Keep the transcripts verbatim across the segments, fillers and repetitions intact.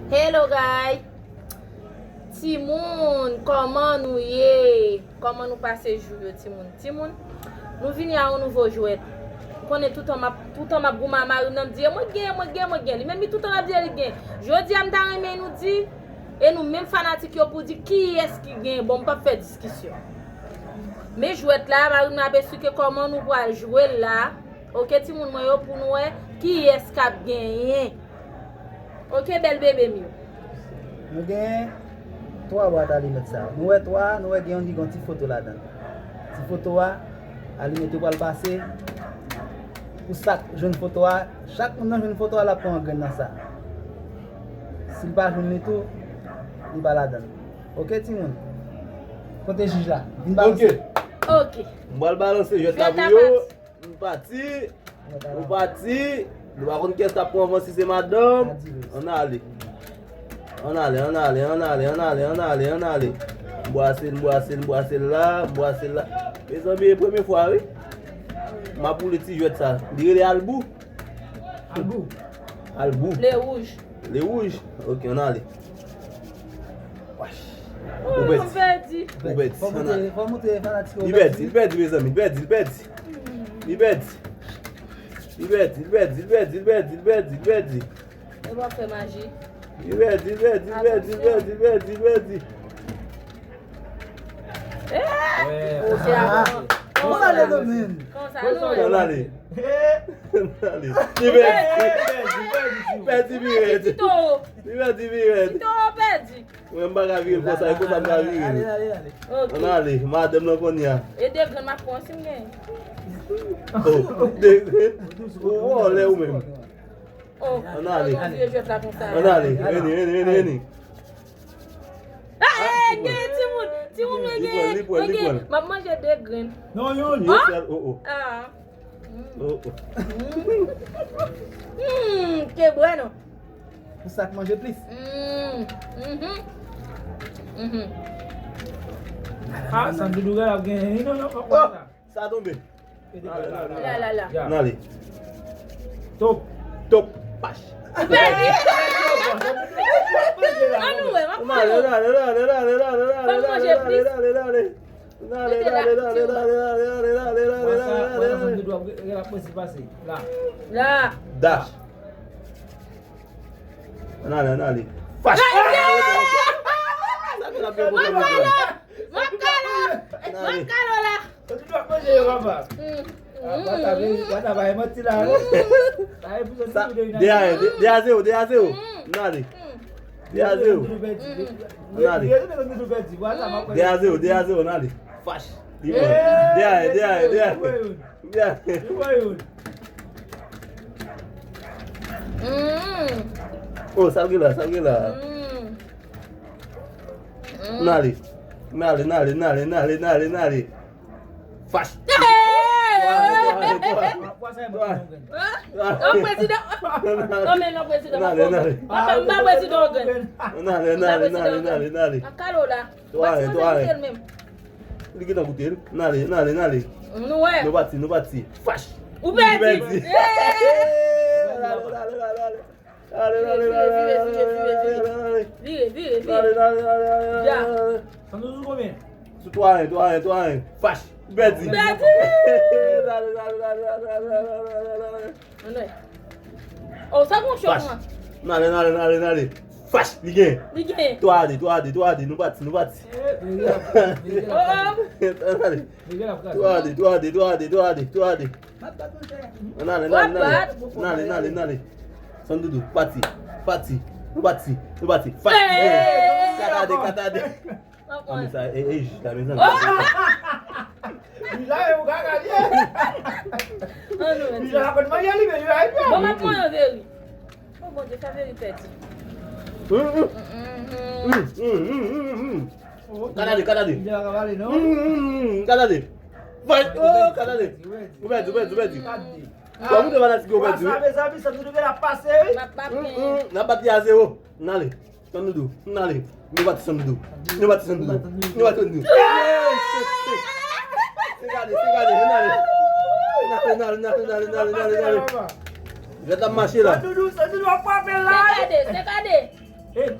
Hello guys. Timoun, kòman nou ye? Kòman nou pase jou yo, timoun? Timoun, nou vini a yon nouvo jwèt. Ou konnen toutan m ap, toutan m ap goumen a mari m nan, m di, "E mwen k genyen, mwen k genyen, mwen k genyen." Li menm li toutan l ap di, "E li k genyen." Jodi a m ta renmen nou di, e nou menm fanatik yo pou di kiyès ki genyen. Bon, m p ap fè diskisyon. Men jwèt la, mari m nan ap esplike kòman nou pral jwe l la. Oke, timoun mwen yo, pou nou wè kiyès k ap genyen. Oke, bèl bebe m yo. Nou gen twa bwat alimèt sa yo. Nou wè twa, nou wè gen youn ki gen yon ti foto ladan l. Ti foto a, alimèt yo pral pase. Pou sa k jwenn foto a, chak moun nan jwenn foto a, l ap pran yon grenn nan sa. Si l pa jwenn li tou, li pa ladan l. Oke, timoun? Kote jij la? Vin balanse. Oke. Oke. M pral balanse jwèt la pou yo. Nou pati. Nou pati. Nou pa konn kiyès k ap pran van, si se madanm. Ann ale. Ann ale, ann ale, ann ale, ann ale, ann ale, ann ale. M bwase l, m bwase l, m bwase l la, m bwase l la. Mezanmi, e premye fwa, wi. M ap woule ti jwèt sa. Li rele albou. Albou. Albou. Le wouj. Le wouj. Oke, ann ale. Ou pèdi. Ou pèdi. Fò montre, fò montre fanatik yo. Li pèdi, li pèdi, mezanmi, li pèdi, li pèdi. Li pèdi. Li pèdi, li pèdi, li pèdi, li pèdi, li pèdi, li pèdi. E w ap fè maji. Li pèdi, li pèdi, li pèdi, li pèdi, li pèdi, li pèdi. Eh! Ou se avan. Konsa le domèn. Konsa nou. Ann ale. Ann ale. Li pèdi. Li pèdi pi rèd. Li pèdi pi rèd. Ti towo pèdi. Mwen m pa ka vire l konsa, e konsa m ka vire l. Ale, ale, ale. Oke. Ann ale, madanm nan kounye a. E de grenn m ap pran si m genyen. Oh, de grenn. Ou vòlè ou menm. Oh, ann ale. Yon vye jwèt la konsa. Ann ale, vini, vini, vini, vini. Ah, eh, gen timoun. Timoun mwen gen. Li pran, li pran, li pran. M ap manje de grenn. Non, youn. Youn sèl, oh, oh. Ah. Oh, oh. Mm, que bueno. Pou sa k manje plis. Mm, mhm. Mhm. Ah, Sandoudou gen ap genyen, non, non, pa pran sa. Sa tonbe. La, la, la. N ale. Top. Top. Pach. Ou pèdi. Ann wè, m ap pran. N ale, n ale, n ale, n ale, n ale, n ale, n ale, n ale, n ale, n ale. N ale, n ale, n ale, n ale, n ale, n ale, n ale, n ale, n ale, n ale, n ale, n ale, n ale, n ale, n ale. La. Dash. N ale, n ale. Fache. Sa gen ap gen pwoblèm. M ap kale w. M ap kale w la. Sa tout w ap manje yo, papa. Mm. Ah, papa, papa, pa manti la. Sa epizòd sa, de a, de, de a zéro, de a zéro. Mm. N ale. Mm. De a zéro. N ale. De a zéro, de a zéro, n ale. Fache. Li pran. De a, de a, de a. De a. Mm. Oh, sa l gen la, sa l gen la. Mm. N ale. N ale, n ale, n ale, n ale, n ale, n ale. Fache. Hey! Twa, twa, twa. Twa. An prezidan. An men non prezidan. N ale, n ale. Papa m pa prezidan an grenn. N ale, n ale, n ale, n ale, n ale. An kalo la. Twa, twa. Li gentan goute l. N ale, n ale, n ale. Nou wè. Nou pati, nou pati. Fache. Ou pèdi. Ou pèdi. Hey! N ale, n ale, n ale, n ale. Ale, ale, ale, ale, ale, ale, ale. Vire, vire, vire. Ale, ale, ale, ale, ale, ale. Sandoudou sou konbyen? Sou twa a en, twa a en, twa a en. Fache. Pèdi. Pèdi. Ale, ale, ale, ale. Oh, sa gon chòk, mwen. N ale, n ale, n ale, n ale. Fache, li gen. Li gen. Twa a de, twa a de, twa a de, nou pati, nou pati. Oh, oh. N ale. Twa a de, twa a de, twa a de, twa a de, twa a de. N ale, n ale, n ale. N ale, n ale, n ale. Sandoudou, pati, pati. Nou pati, nou pati. Fache. Hey! Katade, katade. Ann sa, e, e, jij la, mezanmi. Jij la, e, ou gaga li ye. Jij la, konn manje li, men jij la, e, bon, m ap pran yon veri. Oh, Bondye, fè veri pèdi. Mm, mm. Mm, mm, mm, mm, mm. Katade, katade. Jij la ka pale, non? Mm, mm, mm, mm, katade. Vay, oh, katade. Ou pèdi, ou pèdi, ou pèdi. Bon, mwen te fanatik yo pèdi, wi. Sa, mezanmi, sa nou te la pase, wi. M ap, m ap gen. Mm, mm, n ap bat li a zéro. N ale. Sandoudou, n ale. Nou pati Sandoudou. Nou pati Sandoudou. Nou pati Sandoudou. Se gade, se gade, n ale. N ale, n ale, n ale, n ale, n ale, n ale, n ale. Jwèt la mache la. Sandoudou, Sandoudou ap frape la. Se gade, se gade. E,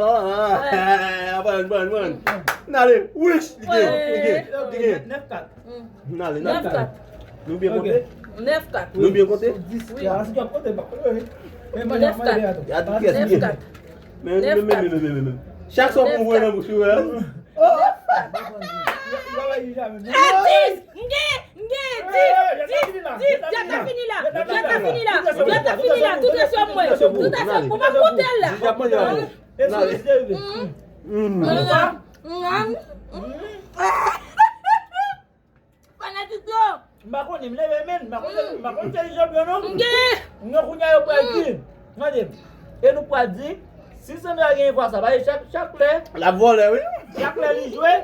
la, la, la. Aprann, aprann, aprann. N ale, wish, li gen, li gen, li gen. Nèf kat. N ale, n ale. Nèf kat. Nou byen konte? Nèf kat. Nou byen konte? Wi. Nèf kat. Men, men, men, men, men, men. Chak sa w pran voye nan bouch ou, wè. Nèf kat. Ah, dis! M gen, m gen dis, dis, dis, djab ta fini la, djab ta fini la, djab ta fini la, tout rès yo mwen, tout rès yo mwen, m ap konte l la. Fanatik yo. M pa konnen, m leve men, m pa konnen, m pa konnen se li chanpyon non. M gen. M gen kounye a yo pral di. Tande. E nou pral di, si Sandra genyen fwa sa, paske chak, chak lè. L ap vòlè, wi. Chak lè li jwe,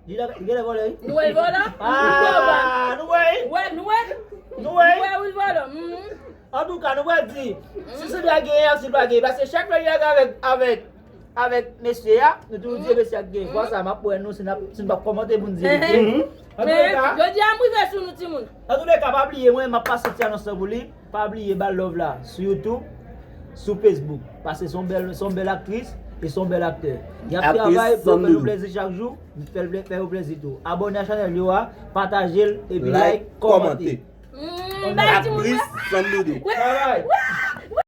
li la, li genlè vòlè, wi. Nou wè l vòlè? Ah, nou wè, wi. Wè, nou wè. Nou wè. Nou wè, wi, l vòlè. Mhm. Antouka, nou pral di, si Sandra genyen ak si l pa genyen, paske chak lè li lage avèk, avèk avèk mesye a, nou toujou di mesye a k gen vwa sa, m ap wè nou si n ap, si n p ap kòmante pou n di li. Mhm. Antouka, jodi a m rive sou nou timoun. Antouleka, pa bliye mwen, m ap pase ti anons lan pou li. Pa bliye ba l love la sou YouTube, sou Facebook. Paske se yon bèl, se yon bèl aktris e se yon bèl aktè. Y ap travay pou yo fè nou plèzi chak jou, fè, fè yo plèzi tou. Abòne a chanèl yo a, pataje l, epi like, kòmante. Mm, bay timoun mwen. Aktris Sandoude. Wi, wi.